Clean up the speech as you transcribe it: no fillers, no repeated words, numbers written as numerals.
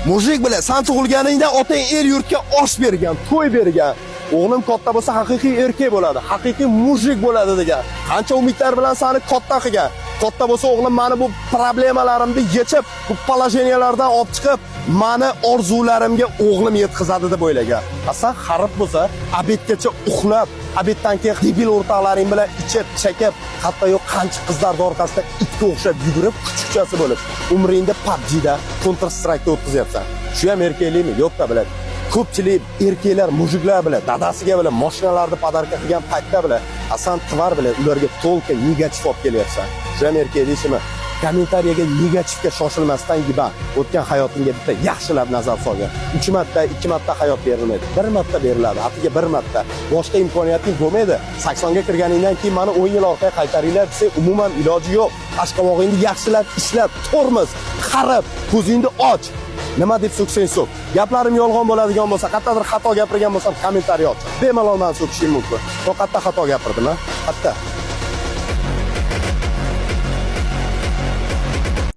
Мужик bilan san tug'ilganingda otang el yurtga osh bergan, to'y bergan. O'g'lim katta bo'lsa, haqiqiy erkak bo'ladi, haqiqiy мужик bo'ladi degan. Qancha umidlar bilan seni katta qilgan. Katta bo'lsa, o'g'lim mani bu problemalarimni yechib, bu положения lardan olib chiqib, mani orzularimga o'g'lim yetkazadi deb o'ylagan. A san harib bo'lsa, обед gacha uxlab, обед dan keyin debil o'rtoqlaring bilan ichib, chekib, hatto yo'q qancha qizlarning orqasida itga o'xshab yugurib, kuchukchasi bo'lib, umringni PUBG'da, Counter Strike'da o'tkazyapsan. Shu ham erkaklikmi? Yo'q-da, biladi. Ko'pchilik erkaklar, мужик lar bilan, dadasiga bilan mashinalarni подарка qilgan paytda bilan, a san тварь bilan ularga только negativ olib kelyapsan. Shu ham erkaklik ishimi? Kommentariyaga negativga shoshilmasdan, giba o'tgan hayotingga bitta yaxshilab nazar solgin. Uch marta, ikki marta hayot berilmaydi, bir marta beriladi, atigi bir marta. Boshqa imkoniyating bo'lmaydi. 80 ga kirganingdan keyin mani 10 yil orqaga qaytaringlar desak, umuman iloji yo'q. Ashqovog'ingni yaxshilab ishlab, tormoz qarab, ko'zingni och. Nima deb so'ksang so'k. Gaplarim yolg'on bo'ladigan bo'lsa, qayerdadir xato gapirgan bo'lsam, kommentariy och. Bemalol mani so'kishing mumkin. To qayerda xato gapirdim, a? Qayerda?